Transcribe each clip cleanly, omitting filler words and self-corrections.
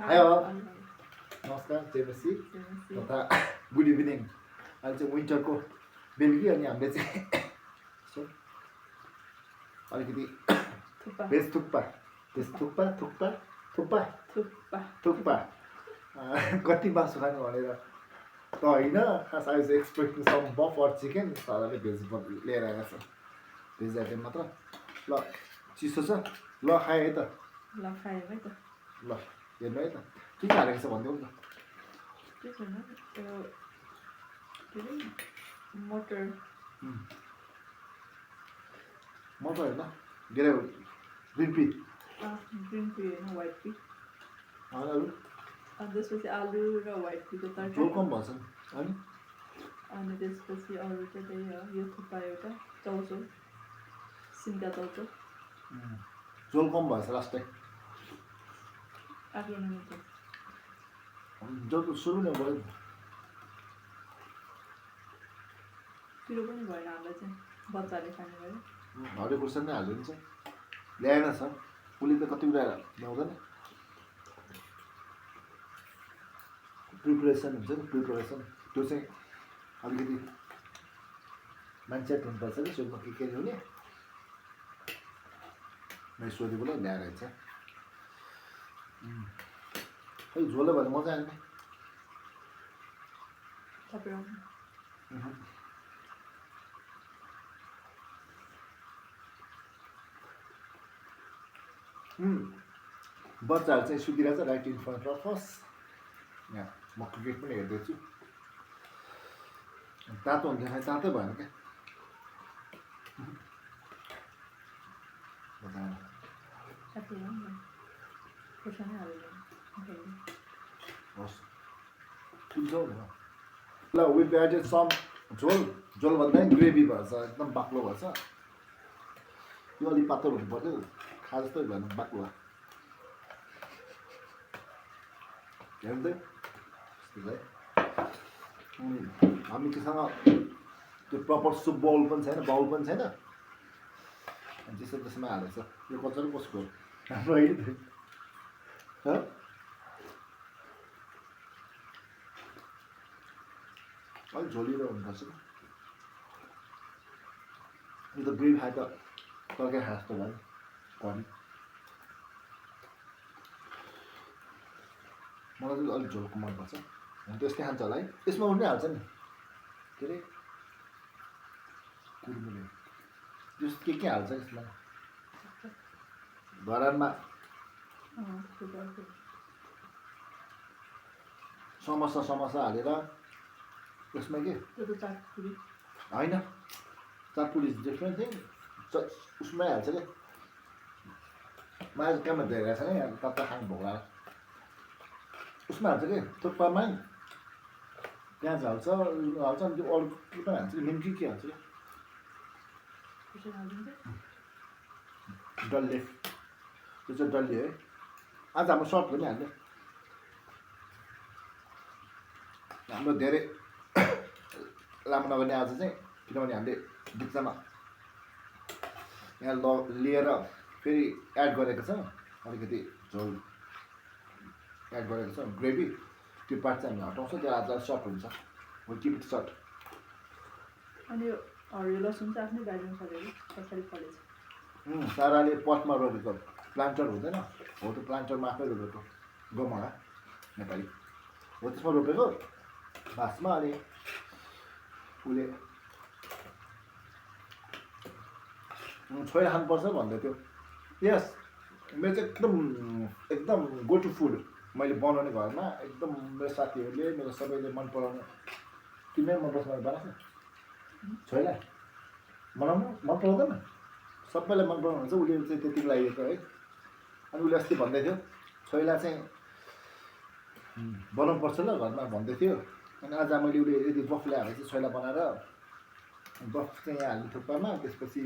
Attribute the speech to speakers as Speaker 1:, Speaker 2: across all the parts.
Speaker 1: Hello. नमस्कार देवसी तथा good evening अहिले चाहिँ विन्टरको बेलुकी अनि हामीले चाहिँ अलिकति भेज थुक्पा कति मासु खानु भनेर त होइन खास I was expecting some buff or chicken सरले भेज लिएर आएको छ भेज आइटम मात्र ल चिसो छ ल खाएँ है त
Speaker 2: ल खायो है त
Speaker 1: ल हेर्नु है त के हालेको छ भनिदेऊ न
Speaker 2: के छैन त्यो के अरे मटर
Speaker 1: मटर होइन के अरे ग्रिन पी
Speaker 2: ग्रिन पी होइन व्हाइट पी
Speaker 1: अरू
Speaker 2: अनि त्यसपछि आलु र व्हाइट पीको
Speaker 1: झोल
Speaker 2: तरकारी
Speaker 1: कम भन्छ अनि
Speaker 2: अनि त्यसपछि अरू चाहिँ त्यही हो यो थुक्पा एउटा चाउचाउ सिन्का चाउचाउ
Speaker 1: झोल कम भएछ लास्टै
Speaker 2: आफ्नो निमित्त
Speaker 1: जब सुरु नै भयो
Speaker 2: पिरो पनि भएन हामीलाई चाहिँ बच्चाहरूले खाने भयो
Speaker 1: हरियो खुर्सानी नै हालिदिन्छ ल्याएन छ उसले त कति कुरा ल्याउँदैन प्रिपरेसन हुन्छ नि प्रिपरेसन त्यो चाहिँ अलिकति मान्छे हुनुपर्छ कि सुरुमा के ल्याउने मैले सोधेकोलाई ल्याएर हिँड्छ खै झोलो भने मजा आएन
Speaker 2: तपाईँ
Speaker 1: बच्चाहरू चाहिँ सुतिरहेछ right in front of us यहाँ म क्रिकेट पनि हेर्दैछु तातो हुन्छ खाइ तातै भएन क्या
Speaker 2: खुर्सानी हालेर
Speaker 1: हस् कुन्छौ न ल विथ एडेड सम झोल झोल भन्दा पनि ग्रेभी भएछ एकदम बाक्लो भएछ यो अलिक पातलो हुनु पर्थ्यो खा जस्तै भएन बाक्लो हेर्दै हामी त्योसँग त्यो प्रपर सुप बाउल पनि छैन अनि त्यसो त्यसमा हालेछ यो कचर कसको हाम्रो होइन अलिक झोलिलो हुनुपर्छ यो त ग्रेभी खाए त तर्कै खाए जस्तो भयो करी मलाई चाहिँ अलिक झोलको मनपर्छ हुन त यस्तै खान्छ होला है यसमा पनि हाल्छ नि के अरे कुर्मुले त्यस के हाल्छ यसमा घरमा समोसा हालेर यसमा के होइन चाटपुरी डिफ्रेन्ट थिङ उसमै हाल्छ क्या मलाई कहाँमा धेरै छैन यहाँ कता खानु भोग लाग्यो उसमा हाल्छ कि थुक्पामै प्याज हाल्छ अनि त्यो अरू के पनि हाल्छ कि निम्की के हाल्छ कि डल्ले त्यो चाहिँ डल्ले है आज हाम्रो सर्ट पनि हाल्यो हाम्रो धेरै लामो नगर्ने आज चाहिँ किनभने हामीले बिचमा यहाँ लिएर फेरि एड गरेको छ अलिकति झोल एड गरेको छ ग्रेभी त्यो पार्ट चाहिँ हामी हटाउँछौँ त्यो आज सर्ट हुन्छ हो किप इट सर्ट
Speaker 2: अनि हरियो लसुन चाहिँ आफ्नै बारीमा फलेको कसरी फलेछ
Speaker 1: साराले पटमा रोपेको प्लान्टर हुँदैन हो त्यो प्लान्टरमा आफै रोपेको गमला नेपाली हो त्यसमा रोपेको बाँसमा अनि उसले छोएर खानुपर्छ भन्दै थियो यस मेरो चाहिँ एकदम गो टु फुड मैले बनाउने घरमा एकदम मेरो साथीहरूले मेरो सबैले मन पराउने तिमीलाई मनपर्छ मैले बनाएको छोइला बनाउनु मन पराउँदैन सबैलाई मन पराउनु हुन्छ उसले चाहिँ त्यतिको लागेको है अनि उसले अस्ति भन्दै थियो छोइला चाहिँ बनाउनुपर्छ ल घरमा भन्दै थियो अनि आज मैले उसले यदि बफ ल्याएर चाहिँ छोइला बनाएर बफ चाहिँ यहाँ हाल्ने थुक्पामा त्यसपछि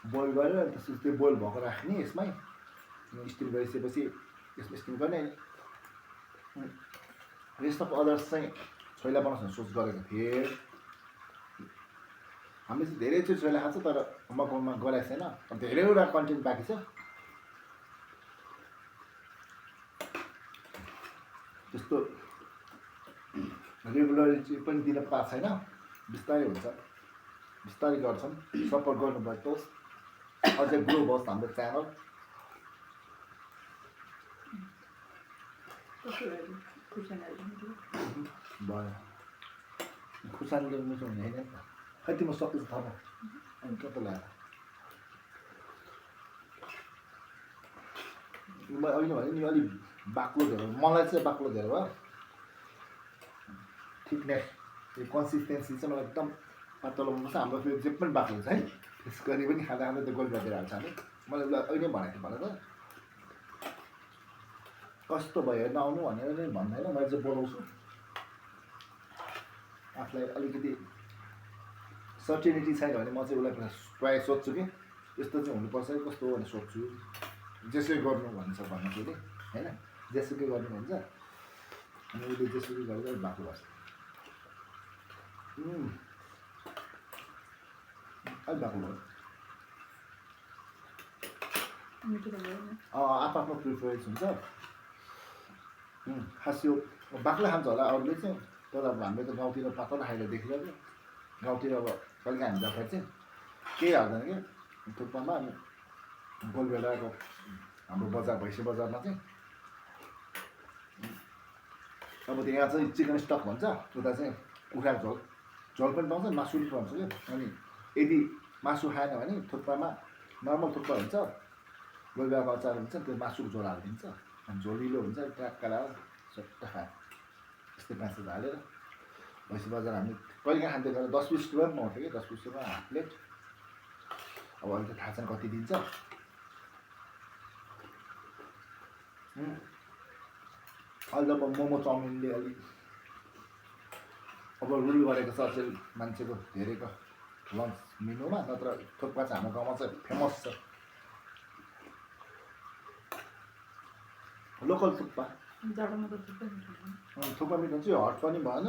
Speaker 1: बोइल गरेर त्यसपछि त्यो बोइल भएको राख्ने यसमै स्टिम गरिसकेपछि यसमा स्टिम गर्ने रेस्ट अफ अदर्स चाहिँ छोइला बनाउँछ सोच गरेको थिएँ हामीले चाहिँ धेरै चाहिँ छोइला खान्छ तर मकौमा गराएको छैन धेरैवटा कन्टेन्ट बाँकी छ त्यस्तो रेगुलरिटी पनि दिन पाएको छैन, बिस्तारै हुन्छ, बिस्तारै गर्छौँ, सपोर्ट गर्नुपर्छ, अझै ग्रो होस् हाम्रो च्यानल। भयो खुर्सानीले मिठो हुने होइन नि त, खै तिम्रो सबै थाहा भयो अनि के पो लगाएर म अहिले भने नि अलिक बाक्लो धेरै, मलाई चाहिँ बाक्लो धेरै भयो, थिकनेस यो कन्सिस्टेन्सी चाहिँ मलाई एकदम पातलो मनपर्छ। हाम्रो फेरि जे पनि बाक्लो छ है, फिस गरी पनि खाँदा खाँदा त्यो गोल गरिदिएर हाल्छ हामी। मैले उसलाई अहिले भनेको थिएँ भनेर कस्तो भयो नआउनु भनेर नै भन्दैन, मैले चाहिँ बोलाउँछु आफूलाई अलिकति सर्टेनिटी छैन भने म चाहिँ उसलाई प्रायः सोध्छु कि यस्तो चाहिँ हुनुपर्छ कि कस्तो हो भनेर सोध्छु, जेसुकै गर्नु भन्छ भन्दाखेरि होइन, जेसुकै गर्नु भन्छ अनि उसले जेसुकै गरेर बाक्लो गर्छ। अलिक बाक्लो भयो, आफ्नो प्रिफरेन्स हुन्छ। खास यो बाक्लो खान्छ होला अरूले चाहिँ, तर अब हामीले त गाउँतिर पातलो खाएर देखिरहेको, गाउँतिर अब कहिले हामी जाँदाखेरि चाहिँ केही हाल्दैन कि थुक्पामा। अनि गोलबेडाको हाम्रो बजार भैँसी बजारमा चाहिँ अब यहाँ चाहिँ चिकन स्टक भन्छ, उता चाहिँ कुखुराको झोल, झोल पनि पाउँछ, मासु पनि पाउँछ क्या। अनि यदि मासु खाएन भने थुक्पामा नर्मल थुक्पा हुन्छ, गोलबेडाको अचार हुन्छ, त्यो मासुको झोल हालिदिन्छ, अनि झोलिलो हुन्छ, ट्याक्का लगाएर सट्ट खायो, यस्तै मासु हालेर। भैँसी बजार हामी कहिले काहीँ खाँदै गरेर 10-20 रुपियाँ पनि पाउँथ्यो कि, 10-20 रुपियाँ हाफ प्लेट। अब अहिले त थाहा छैन कति दिन्छ। अहिले अब मोमो चाउमिनले अलिक अब रुल गरेको छ अचेल मान्छेको धेरैको लन्च मेनुमा, नत्र थुक्पा चाहिँ हाम्रो गाउँमा चाहिँ फेमस छ, लोकल थुक्पा। थुक्पा मिठो हुन्छ, यो हट पनि भएन,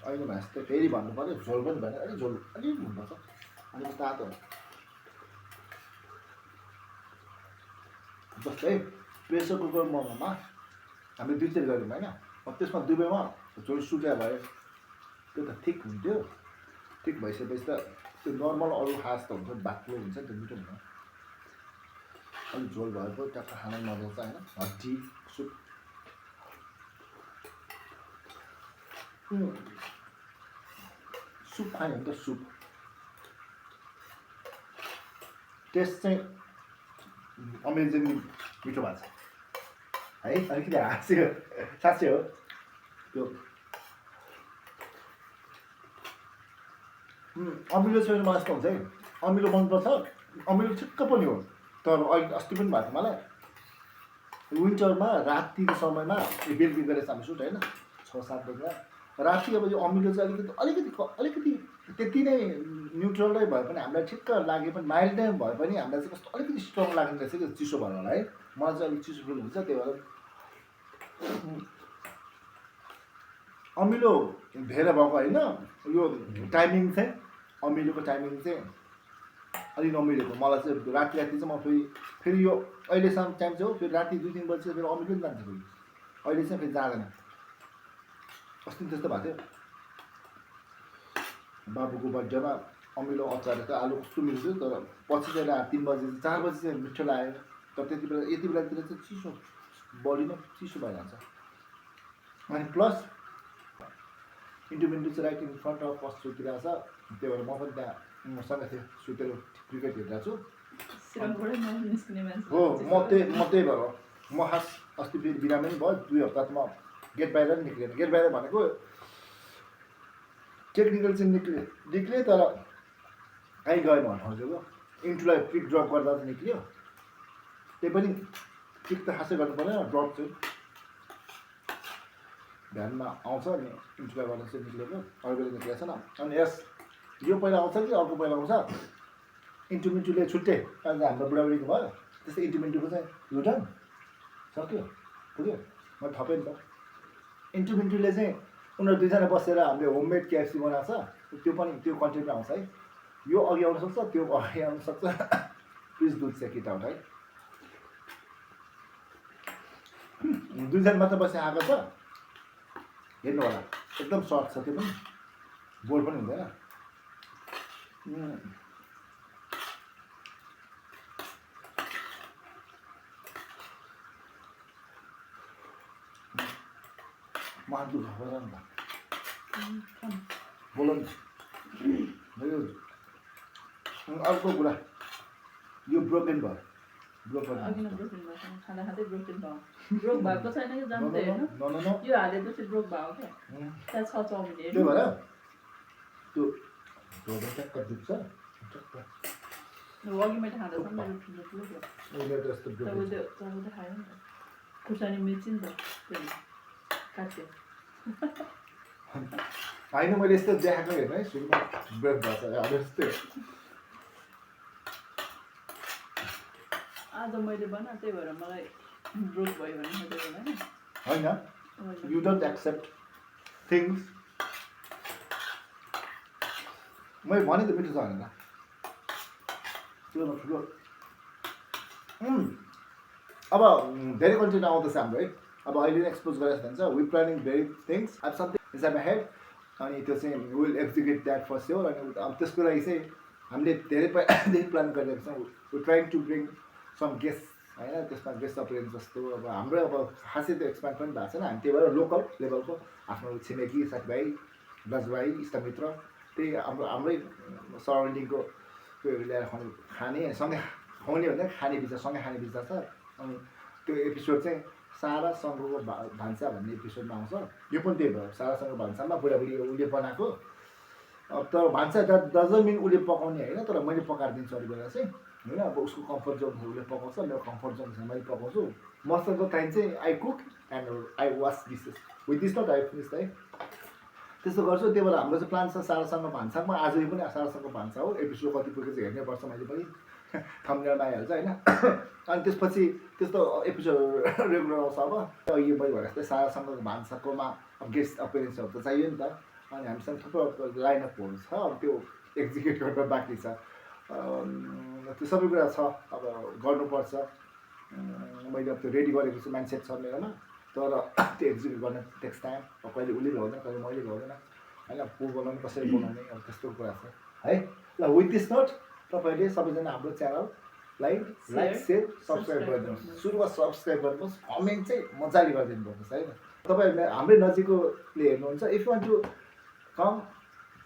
Speaker 1: अहिले भने जस्तै फेरि भन्नु पऱ्यो झोल पनि भएन, अलिक झोल अलिक हुनुपर्छ, अलिक तातो। जस्तै प्रेसर कुकर मोमोमा हामीले 2-4 गऱ्यौँ होइन, त्यसमा दुबईमा झोल सुक्या भयो, त्यो त ठिक हुन्थ्यो। ठिक भइसकेपछि त त्यो नर्मल अरू खास त हुन्छ, बाक्लो हुन्छ नि, त्यो मिठो हुँदैन। अलिक झोल भएको ट्याक्क खान मजा आउँछ होइन, हड्डी सुप। सुप खायो भने त सुप टेस्ट चाहिँ अमेजिङली मिठो भएको छ है, अलिकति हाँस्यो, साँच्चै हो त्यो। अमिलो चाहिँ मलाई यस्तो हुन्छ है, अमिलो मनपर्छ, अमिलो ठिक्क पनि हो। तर अहिले अस्ति पनि भएको थियो मलाई, विन्टरमा रातिको समयमा बेलुकी गरेर हामी सुट होइन 6-7 बजेमा राति। अब यो अमिलो चाहिँ अलिकति त्यति नै न्युट्रल नै भए पनि हामीलाई ठिक्क लागे पनि, माइल्ड नै भए पनि हामीलाई चाहिँ कस्तो अलिकति स्ट्रङ लाग्ने रहेछ कि चिसो भएर होला है। मलाई चाहिँ अलिक चिसो फिल हुन्छ, त्यही भएर अमिलो धेरै भएको होइन। यो टाइमिङ चाहिँ अमिलोको टाइमिङ चाहिँ अलिक नमिलेको मलाई चाहिँ। राति चाहिँ म फेरि यो अहिलेसम्म टाइम चाहिँ हो, फेरि राति 2-3 बजी चाहिँ फेरि अमिलो पनि जान्छ फेरि, अहिले चाहिँ फेरि जाँदैन। अस्ति त्यस्तो भएको थियो, बाबुको बर्थडेमा अमिलो अचार त आलु कस्तो मिल्थ्यो, तर पछि चाहिँ 3 बजी 4 बजी चाहिँ मिठो लाग्यो। तर त्यति बेलातिर चाहिँ चिसो, बडी नै चिसो भइहाल्छ। अनि प्लस इन्टुमिन्टु चाहिँ right in front of first सुतिरहेको छ, त्यही भएर म पनि त्यहाँ मसँग थियो सुतेर क्रिकेट हेरिरहेको छु। हो म त्यही भएर म खास अस्ति फेरि बिरामी पनि भयो, 2 हप्ता त म गेट बाहिर पनि निक्लेन। गेट बाहिर भनेको टेक्निकल चाहिँ निक्लेँ, तर कहीँ गएन भन्नु खोजेको, इन्टुलाई पिक ड्रप गर्दा चाहिँ निक्ल्यो। त्यही पनि पिक त खासै गर्नु परेन, ड्रप चाहिँ भ्यानमा आउँछ नि, इन्टुलाई गर्दा चाहिँ निक्लेको, अरू बेला निक्लेको छैन। अनि यस यो पहिला आउँछ कि अर्को पहिला आउँछ, इन्टुमिन्टुले छुट्टै अहिले हाम्रो बुढाबुढीको भयो, त्यस्तै इन्टुमिन्टुको चाहिँ लुटन सक्यो पुग्यो। म थपेँ नि त, इन्टुमिन्टुले चाहिँ उनीहरू 2जना बसेर हामीले होममेड KFC बनाएको छ, त्यो पनि त्यो कन्टेन्टमा आउँछ है। यो अघि आउन सक्छ, त्यो अघि आउन सक्छ, please do check it out है। दुईजना मात्र बसी आएको छ हेर्नु होला एकदम सर्ट छ त्यो पनि बोल पनि हुँदैन मलाई दुःख भएर नि त बोल नि अर्को कुरा यो ब्रोकेन भयो
Speaker 2: अघि नै ब्रोकन भएको खाँदा खाँदै ब्रोकन भयो ब्रोक भएको छैन कि जान्दै होइन
Speaker 1: न
Speaker 2: यो हालेपछि ब्रोक भयो क्या त्यहाँ छ चाउमिन
Speaker 1: त्यो भएर त्यो ट्याक्क दुख्छ
Speaker 2: अघि मैले खाँदा मेरो ठुलो ठुलो थियो
Speaker 1: उसले त यस्तो
Speaker 2: तब त्यो खायो नि त खुर्सानी मिर्ची नि त त्यो काट्यो
Speaker 1: होइन मैले यस्तो देखाएको हेर्नु है सुरुमा ब्रेक भएको अब यस्तै
Speaker 2: आज मैले बनाएँ त्यही भएर मलाई ब्रोक भयो भने सोधेको होइन
Speaker 1: होइन यु डोन्ट एक्सेप्ट थिङ्स मैले भने त मिठो छ भनेर त्यो ठुलो अब धेरै कन्टेन्ट आउँदैछ हाम्रो है अब अहिले नै एक्सपोज गरेर भन्छ वी प्लानिङ भेरी थिङ्स अब समथिङ इज एम हेड अनि त्यो चाहिँ will execute that for sure अनि अब त्यसको लागि चाहिँ हामीले धेरै पहिलादेखि प्लान गरिरहेको छौँ we trying to bring some guest होइन त्यसमा गेस्ट अपियरेन्स जस्तो अब हाम्रो अब खासै त्यो एक्सप्यान्ड पनि भएको छैन हामी त्यही भएर लोकल लेभलको आफ्नो छिमेकी साथीभाइ दाजुभाइ इष्टमित्र त्यही हाम्रै सराउन्डिङको त्योहरू ल्याएर खाने सँगै खुवाउने भन्दा खाने विचार सँगै खाने विचार छ अनि त्यो एपिसोड चाहिँ सारासँगको भान्सा भन्ने एपिसोडमा आउँछ यो पनि त्यही भयो सारासँगको भान्सामा बुढाबुढी उसले बनाएको अब तर भान्सा डजन्ट मिन उसले पकाउने होइन तर मैले पकाएर दिन्छु अरू बेला चाहिँ होइन अब उसको कम्फर्ट जोन उसले पकाउँछ मेरो कम्फर्ट जोन छ मैले पकाउँछु most of the time चाहिँ I cook and I wash dishes with this not I finish है त्यस्तो गर्छु त्यही भएर हाम्रो चाहिँ प्लान छ सारासँग भान्सामा आज यो पनि सारासँग भान्सा हो एपिसोड कति पुगेको चाहिँ हेर्नैपर्छ मैले पनि थम्बनेलमा आइहाल्छ होइन अनि त्यसपछि त्यस्तो एपिसोड रेगुलर आउँछ अब यो मैले भने जस्तै सारासँगको भान्साकोमा अब गेस्ट अपियरेन्सहरू त चाहियो नि त अनि हामीसँग थुप्रो लाइनअपहरू छ अब त्यो एक्जिक्युट गर्न बाँकी छ त्यो सबै कुरा छ अब गर्नुपर्छ मैले अब त्यो रेडी गरेको छु मान्छे छ मेरोमा तर त्यो एक्जिक्युट गर्न टेक्स टाइम अब कहिले उसले भ्याउँदैन कहिले मैले भ्याउँदैन होइन को बनाउने कसरी बनाउने अब त्यस्तो कुरा छ है ल विथ दिस नोट तपाईँले सबैजना हाम्रो च्यानललाई लाइक सेयर सब्सक्राइब गरिदिनुहोस् सुरुमा सब्सक्राइब गर्नुहोस् कमेन्ट चाहिँ मजाले गरिदिनु पर्नुहोस् है तपाईँहरूले हाम्रै नजिकैले हेर्नुहुन्छ इफ वान टु कम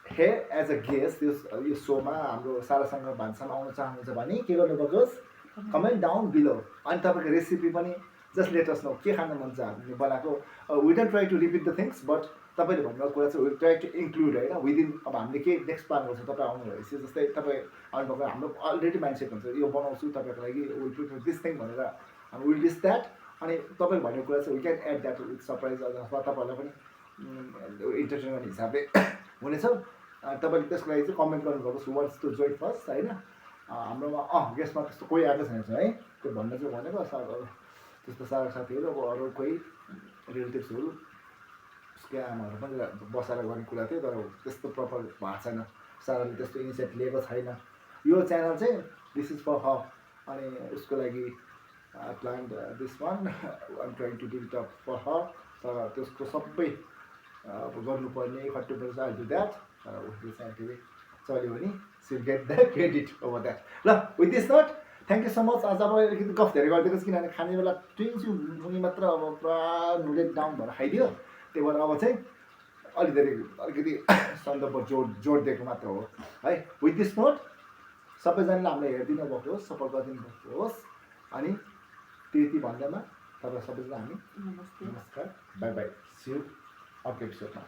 Speaker 1: हे एज अ गेस्ट यो सोमा हाम्रो सारासँग भान्सामा आउन चाहनुहुन्छ भने के गर्नुपर्छ कमेन्ट डाउन बिलो अनि तपाईँको रेसिपी पनि जस्ट लेट अस नो के खान मन छ हामीले बनाएको we don't try to repeat the things but तपाईँले भन्नुभएको कुरा चाहिँ वी ट्राई टु इन्क्लुड होइन विदिन अब हामीले के नेक्स्ट प्लान गर्छौँ तपाईँ आउनु भएपछि जस्तै तपाईँ आउनुभएको हाम्रो अलरेडी माइन्डसेट हुन्छ यो बनाउँछु तपाईँको लागि विल प्रिफर दिस थिङ भनेर हामी विल डिस द्याट अनि तपाईँले भनेको कुरा चाहिँ we can add that with surprise अथवा तपाईँहरूलाई पनि इन्टरटेन गर्ने हिसाबले हुनेछ तपाईँले त्यसको लागि चाहिँ कमेन्ट गर्नुभएको छु वाट्स टु जोइन फर्स्ट होइन हाम्रोमा गेस्टमा त्यस्तो कोही आएको छैन है त्यो भन्न चाहिँ भनेको त्यस्तो सारा साथीहरू अब अरू कोही रिलेटिभ्सहरू उसकै आमाहरू पनि बसेर गर्ने कुरा थियो तर त्यस्तो प्रपर भएको छैन साराले त्यस्तो इनिसिएटिभ लिएको छैन यो च्यानल चाहिँ दिस इज फर हर अनि उसको लागि plan this one I'm trying to do it up for her तर त्यसको सबै अब गर्नुपर्ने खट्नुपर्छ आई डु द्याट तर उसले चाहिँ फेरि चल्यो भने सिल get the credit over that ल with this note thank you so much आज अब अलिकति गफ धेरै गरिदिएको छु किनभने खाने बेला ट्विन्सु मुनि मात्र अब पुरा नुलेट डाउन भएर खाइदियो त्यही भएर अब चाहिँ अलिकति सन्दर्भ जोड दिएको मात्र हो है विथ दिस नोट सबैजनाले हामीलाई हेरिदिनु भएको होस् सपोर्ट गरिदिनु भएको होस् अनि त्यति भन्दैमा तपाईँ सबैजना हामी नमस्कार बाई बाई सी यू अर्को एपिसोडमा